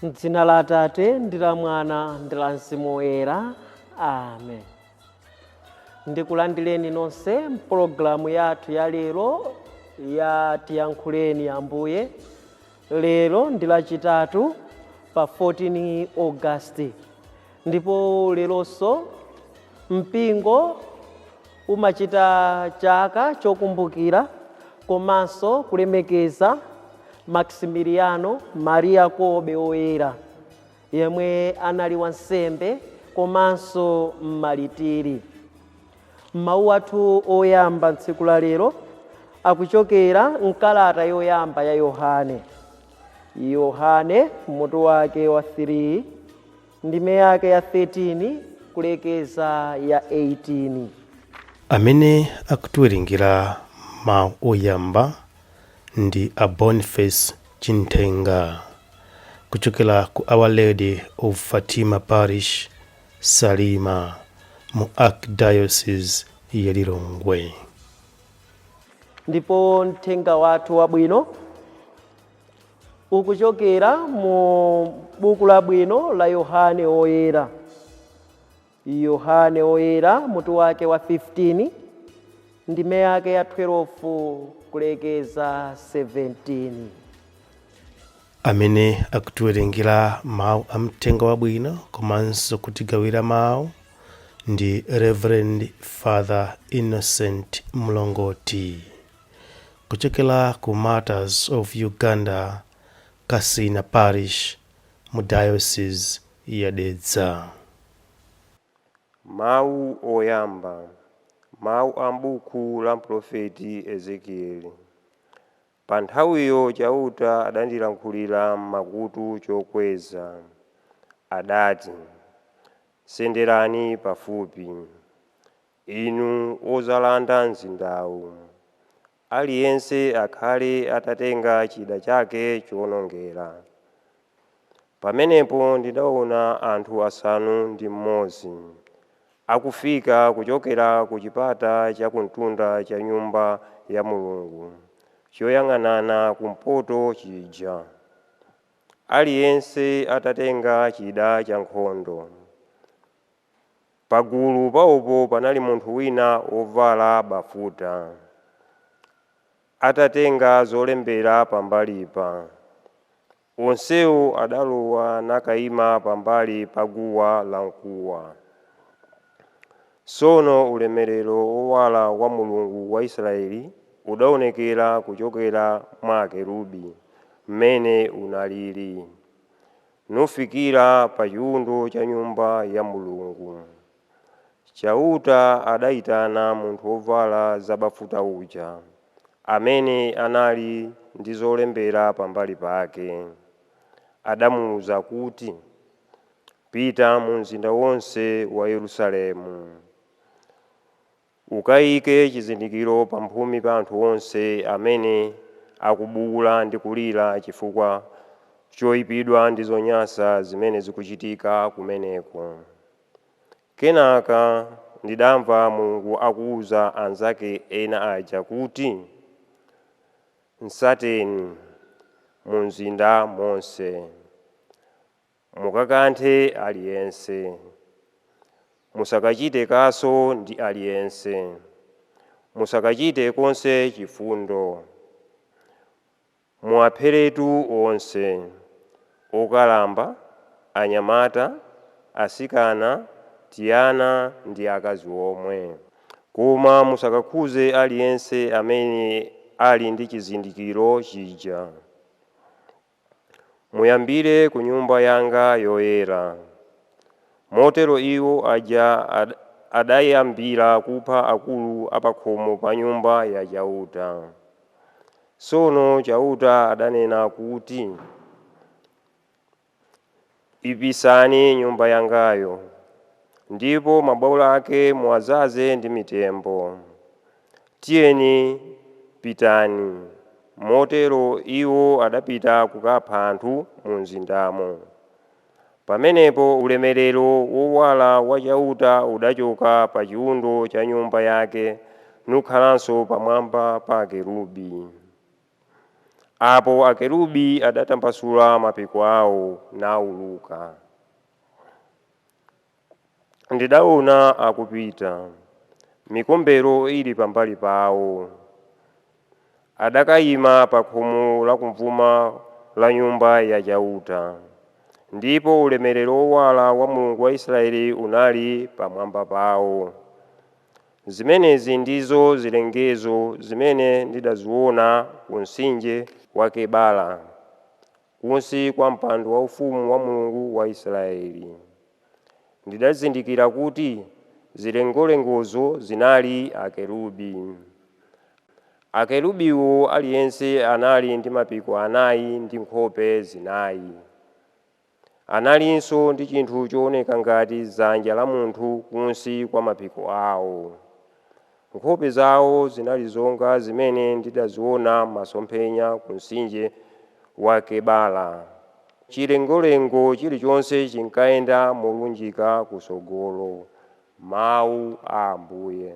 M'dzina la Atate ndi la Mwana ndi la Mzimu Woyera, amen. Ndikulandireni nonse mpulogalamu yathu ya lero ya Tiyankhuleni Ambuye. Lero ndi Lachitatu pa 14 August, ndipo leronso mpingo umachita chaka chokumbukira komanso kulemekeza Maximiliano Maria Kolbe Woyera, yemwe anali wansembe komanso mmalitiri. Mawu athu oyamba tsiku la lero akuchokera mkalata yoyamba ya Yohane. Yohane mutu wake wa 3, ndime yake ya 13 kulekeza ya 18. Amene akutiwerengera mawu oyamba ndi a Boniface Chinthenga kuchokera ku Our Lady of Fatima Parish, Salima, mu Archdiocese ya Lilongwe. Ndipo mthenga wathu wabwino ukuchokera mu buku labwino la Yohane Woyera. Yohane Woyera mutu wake wa 15, ndime yake ya 12 kulekeza 17. Amene akutiwerengera mawu a mthenga wabwino komanso kutigawira mawu ndi Reverend Father Innocent Mlongoti kuchokera ku Martyrs of Uganda, Kasina Parish, mu Diocese ya Dedza. Mawu oyamba, mawu a m'buku la mprofeti Ezekieli. Pa nthawiyo Chauta adandilankhulira m'makutu chokweza. Adati, "Senderani pafupi, inu ozalanda mzindawu. Aliyense akhale atatenga chida chake chowonongera." Pamenepo ndidaona anthu 6 akufika kuchokera ku chipata chakumtunda cha Nyumba ya Mulungu choyang'anana kumpoto chija, aliyense atatenga chida cha nkhondo. Pagulu pawopo panali munthu wina wovala bafuta, atatenga zolembera pambalipa. Onsewo adalowa nakayima pambali pa guwa lamkuwa. Tsono ulemerero wowala wa Mulungu wa Israeli udaonekera kuchokera mwa akerubi mmene unalili, nufikira pa chiwundo cha Nyumba ya Mulungu. Chauta adayitana munthu wovala zabafuta uja, amene anali ndi zolembera pambali pake. Adamuwuza kuti, "Pita mu mzinda wonse wa Yerusalemu, ukayike chizindikiro pamphumi pa anthu onse amene akubuwula ndi kulira chifukwa choyipidwa ndi zonyansa zimene zikuchitika kumeneko." Kenaka ndidamva Mulungu akuwuza anzake ena aja kuti, "Nsateni mu mzinda monse, mukakanthe aliyense. Musakachite kaso ndi aliyense, musakachite konse chifundo. Muwapheretu onse, okalamba, anyamata, asikana, tiana ndi akazi omwe. Koma musakakhuze aliyense amene ali ndi chizindikiro chija. Muyambire ku Nyumba yanga yoyera." Motero iwo aja adayambira kupha akulu apakhomo pa Nyumba ya Chauta. Tsono Chauta adanena kuti, "Ipisani Nyumba yangayo. Ndipo mabwalo ake muwadzaze ndi mitembo. Tiyeni, pitani." Motero iwo adapita kukapha anthu mu mzindamo. Pamenepo ulemerero wowala wa Chauta udachoka pa chiwundo cha nyumba yake nukhalanso pamwamba pa akerubi. Apo akerubi adatambasula mapiko awo nawuluka. Ndidaona akupita, mikombero ili pambali pawo. Adakayima pa khomo lakumvuma la nyumba ya Chauta, ndipo ulemerero wowala wa Mulungu wa Israeli unali pamwamba pawo. Zimenezi ndizo zilengezo zimene ndidaziona ku mtsinje wa Kebara, kunsi kwa mpando waufumu wa Mulungu wa Israeli. Ndidazindikira kuti zilengolengozo zinali akerubi. Akerubiwo aliyense anali ndi mapiko anayi ndi nkhope zinayi. Analinso ndi chinthu chooneka ngati dzanja la munthu kunsi kwa mapiko awo. Nkhope zawo zinali zonga zimene ndidaziona m'masomphenya ku mtsinje wa Kebara. Chilengolengo chilichonse chinkayenda molunjika kutsogolo. Mawu a Ambuye.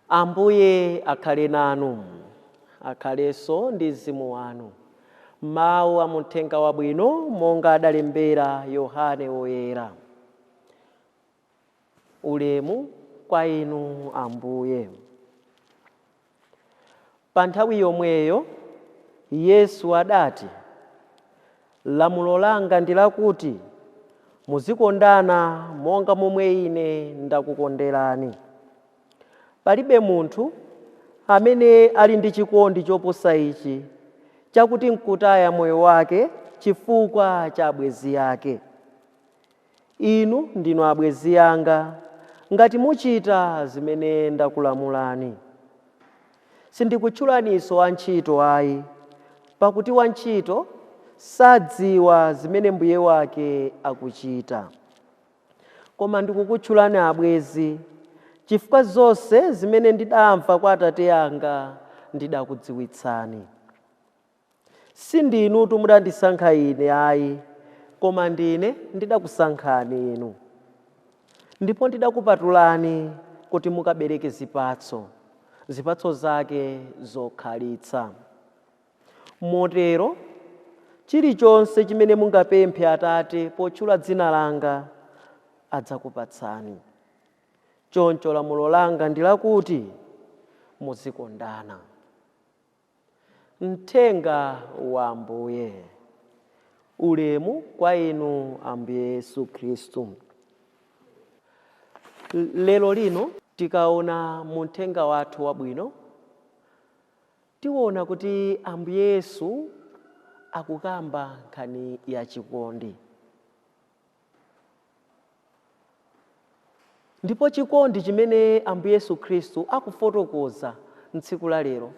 Ambuye akhale nanu, akhalenso ndi mzimu wanu. Mawu a muthenga wabwino monga adalembera Yohane Woyera. Ulemu kwa inu Ambuye. Pa nthawi yomweyo Yesu adati, "Lamulo langa ndi lakuti muzikondana monga momwe ine ndakukonderani. Palibe munthu amene ali ndi chikondi choposa ichi, chakuti nkutaya moyo wake chifukwa cha abwenzi ake. Inu ndinu abwenzi anga ngati muchita zimene ndakulamulani. Sindikutchulaninso antchito ayi, pakuti wantchito sadziwa zimene mbuye wake akuchita. Koma ndikukutchulani abwenzi, chifukwa zonse zimene ndidamva kwa Atate anga ndidakudziwitsani. Sindinutu mudandisankha ine ayi, koma ndine ndidakusankhani inu. Ndipo ndidakupatulani kuti mukabereke zipatso, zipatso zake zokhalitsa. Motero chilichonse chimene mungapemphe Atate potchula dzina langa adzakupatsani. Choncho lamulo langa ndi lakuti muzikondana." Mthenga wa Ambuye. Ulemu kwa inu Ambuye Yesu Khristu. Lero lino tikaona muthenga wathu wabwino, tiona kuti Ambuye Yesu akukamba nkhani ya chikondi. Ndipo chikondi chimene Ambuye Yesu Khristu akufotokoza m'tsiku la lero,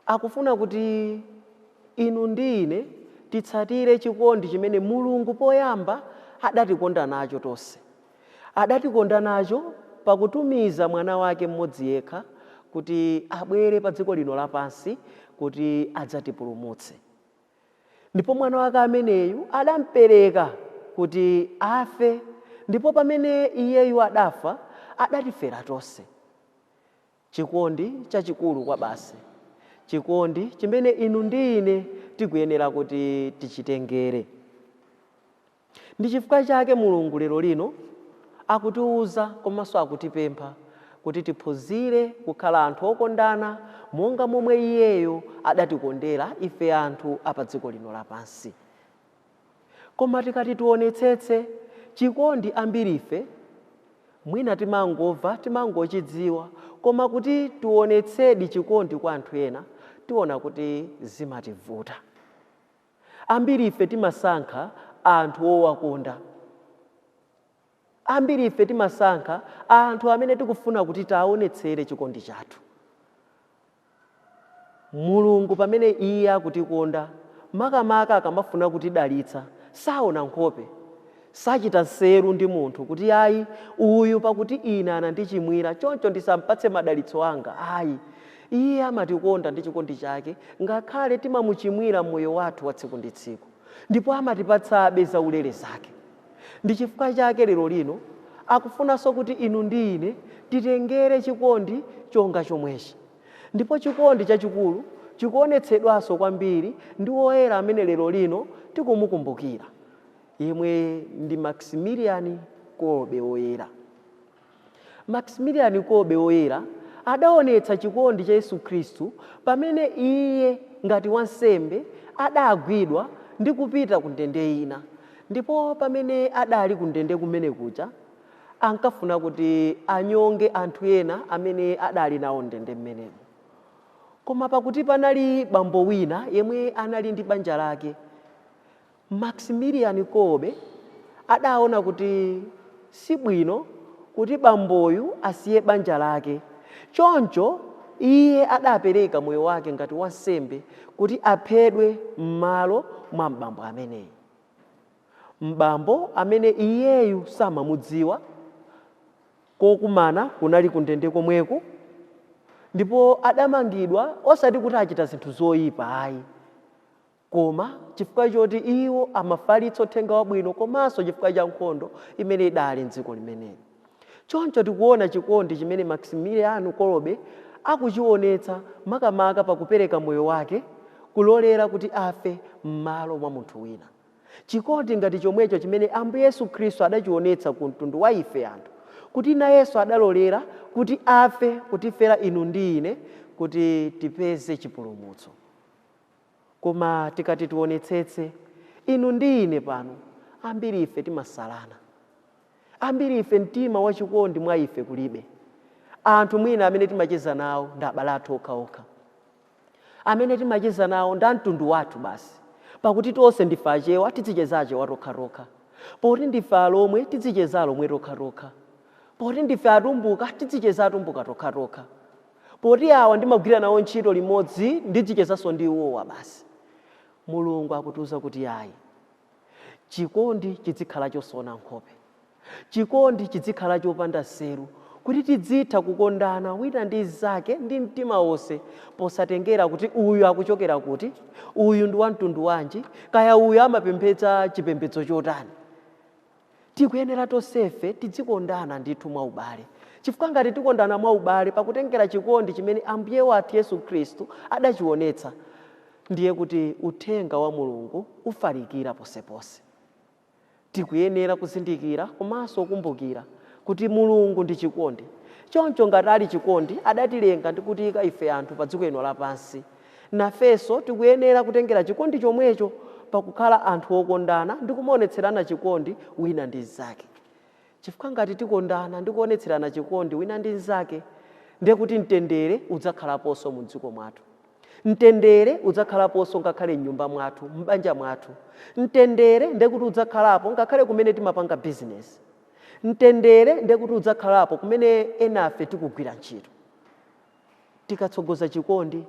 akufuna kuti inu ndi ine titsatire chikondi chimene Mulungu poyamba adatikonda nacho tonse. Adatikonda nacho pakutumiza mwana wake mmodzi yekha kuti abwere pa dziko lino lapansi kuti adzatipulumutse. Ndipo mwana wake ameneyu adampereka kuti afe, ndipo pamene iyeyu adafa adatifera tonse. Chikondi chachikulu kwa basi, chikondi chimene inu ndi ine tikuyenera kuti tichitengere. Ndi chifukwa chake Mulungu lero lino akutiuza komanso akutipempha kuti tiphunzire kukhala anthu okondana monga momwe iyeyo adatikondera ife anthu a pa dziko lino lapansi. Koma tikati tionetsetse, chikondi ambirife mwina timangomva, timangochidziwa, koma kuti tionetsedi chikondi kwa anthu ena, tiona kuti zimativuta. Ambirife timasankha anthu owakonda. Ambirife timasankha anthu amene tikufuna kuti taonetsere chikondi chathu. Mulungu pamene iye akutikonda, makamaka akamafuna kutidalitsa saona nkhope, sachita nseru ndi munthu kuti ayi uyu pakuti ine anandichimwira choncho ndisampatse madalitso anga. Ayi, iye amatikonda ndi chikondi chake ngakhale timamuchimwira moyo wathu wa tsiku ndi tsiku, ndipo amatipatsabe zaulere zake. Ndi chifukwa chake lero lino akufunanso kuti inu ndi ine titengere chikondi chonga chomwechi. Ndipo chikondi chachikulu chikuonetsedwanso kwambiri ndi woyera amene lero lino tikumukumbukira, yemwe ndi Maximilian Kolbe woyera. Maximilian Kolbe woyera adaonetsa chikondi cha Yesu Khristu pamene iye ngati wansembe adagwidwa ndi kupita ku ndende ina. Ndipo pamene adali ku ndende kumene kuja ankafuna kuti anyonge anthu ena amene adali nawo ndende mmenemo. Koma pakuti panali bambo wina yemwe anali ndi banja lake, Maximilian Kolbe adaona kuti sibwino kuti bamboyu asiye banja lake. Choncho iye adapereka moyo wake ngati wansembe kuti aphedwe m'malo mwa mbambo ameneyi, mbambo amene iyeyu samamudziwa. Kokumana kunali kundende komweko, ndipo adamangidwa osati kuti achita zinthu zoyipa ayi, koma chifukwa choti iwo amafalitsa uthenga wabwino komanso chifukwa cha nkhondo imene idali mdziko limeneli. Choncho tikuona chikondi chimene Maximilian Kolbe akuchionetsa makamaka pakupereka moyo wake kulolera kuti afe m'malo mwa munthu wina. Chikondi ngati chomwecho chimene Ambuye Yesu Khristu adachionetsa ku mtundu wa ife anthu, kuti nayenso adalolera kuti afe kutifera inu ndi ine kuti tipeze chipulumutso. Koma tikati tionetsetse inu ndi ine pano, ambiri ife timasalana, ambiri ife mtima wachikondi mwa ife kulibe. Anthu mwina amene timacheza nawo ndi abale athu okhaokha, amene timacheza nawo ndi amtundu wathu basi, pakuti tonse ndife Achewa tidzicheza Achewa tokhatokha, poti ndife Alomwe tidzicheza Alomwe tokhatokha, poti ndife Atumbuka tidzicheza Atumbuka tokhatokha, poti awa ndimagwira nawo ntchito limodzi ndidzichezanso ndi iwowa basi. Mulungu akutiuza kuti ayi, chikondi chizikhala chosaona nkhope, chikondi chizikhala chopanda nseru, kuti tidzitha kukondana wina ndi zake ndi mtima wonse, posatengera kuti uyu akuchokera kuti, uyu ndi wamtundu wanji, kaya uyu amapembedza chipembedzo chotani. Tikuyenera tonsefe tidzikondana ndithu mwaubale, chifukwa ngati tikondana mwaubale pakutengera chikondi chimene Ambuye wathu Yesu Khristu adachionetsa, ndiye kuti uthenga wa Mulungu ufalikira posepose. Tikuyenera kuzindikira komanso kukumbukira kuti Mulungu ndi chikondi. Choncho ngati ali chikondi adatilenga ndi kutiyika ife anthu pa dziko lino lapansi, nafenso tikuyenera kutengera chikondi chomwecho pakukhala anthu okondana ndi kumaonetserana chikondi wina ndi mnzake. Chifukwa ngati tikondana ndi kuonetserana chikondi wina ndi mnzake, ndiye kuti mtendere udzakhalaponso mu dziko mwathu, mtendere udzakhalaponso ngakhale m'nyumba mwathu, m'banja mwathu, mtendere ndiye kuti udzakhalapo ngakhale kumene timapanga bizinesi, mtendere ndiye kuti udzakhalapo kumene enafe tikugwira ntchito. Tikatsogoza chikondi,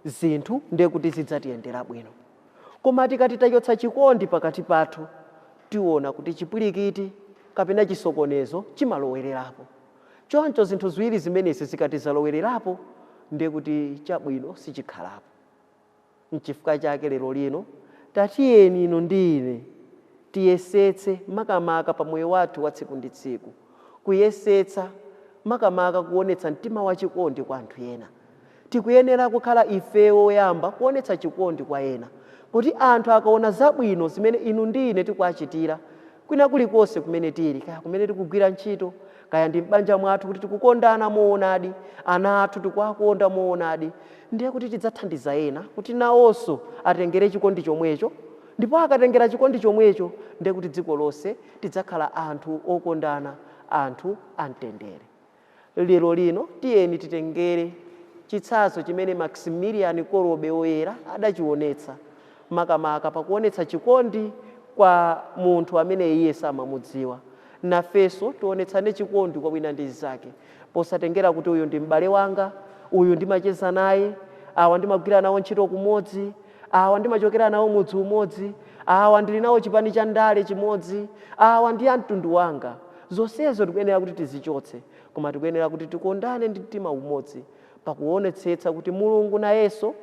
zinthu ndiye kuti zidzatiyendera bwino. Koma tikati tachotsa chikondi pakati pathu, tiona kuti chipwirikiti kapena chisokonezo chimalowererapo. Choncho zinthu ziwiri zimenezi zikati zalowererapo, ndiye kuti chabwino sichikhalapo. Nchifukwa chake lero lino tatiyeni inu ndi ine tiyesetse makamaka pa moyo wathu wa tsiku ndi tsiku, kuyesetsa makamaka kuonetsa mtima wachikondi kwa anthu ena. Tikuyenera kukhala ife woyamba kuonetsa chikondi kwa ena, kuti anthu akaona zabwino zimene inu ndi ine tikuachitira kwina kulikonse kumene tili, kaya kumene tikugwira ntchito, kaya ndi m'banja mwathu, kuti tikukondana moonadi, ana athu tikuwakonda moonadi, ndiye kuti tidzathandiza ena kuti nawonso atengere chikondi chomwecho. Ndipo akatengera chikondi chomwecho, ndiye kuti dziko lonse tidzakhala anthu okondana, anthu amtendere. Lero lino tiyeni titengere chitsanzo chimene Maximilian Kolbe woyera adachionetsa, makamaka pakuonetsa chikondi kwa munthu amene iye samamudziwa. Nafenso tionetsane chikondi kwa wina ndi mnzake, posatengera kuti uyu ndi m'bale wanga, uyu ndimacheza naye, awa ndimagwira nawo ntchito kumodzi, Awa ndimachokera nawo mudzi umodzi, awa ndili nawo chipani cha ndale chimodzi, awa ndi a mtundu wanga. Zonsezo tikuyenera kuti tizichotse, koma tikuyenera kuti tikondane ndi mtima umodzi, pakuonetsetsa kuti Mulungu nayenso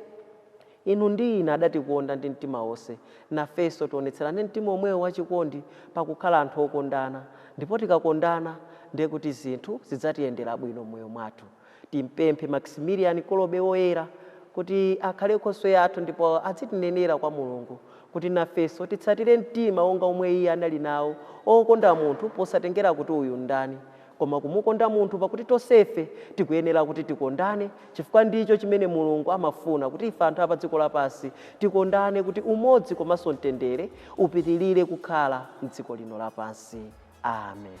inu ndi ine adatikonda ndi mtima wonse. Nafenso tionetserane mtima omwewo wachikondi pakukhala anthu okondana, ndipo tikakondana ndiye kuti zinthu zidzatiyendera bwino m'moyo mwathu. Timpemphe Maximilian Kolbe Woyera kuti akhale nkhoswe yathu ndipo adzitinenera kwa Mulungu, kuti nafenso titsatire mtima wonga omwe iye anali nawo, okonda munthu posatengera kuti uyu ndani, koma kumukonda munthu, pakuti tonsefe tikuyenera kuti tikondane, chifukwa ndicho chimene Mulungu amafuna, kuti ife anthu apa dziko lapansi tikondane, kuti umodzi komanso mtendere upitirire kukhala mdziko lino lapansi. Amen.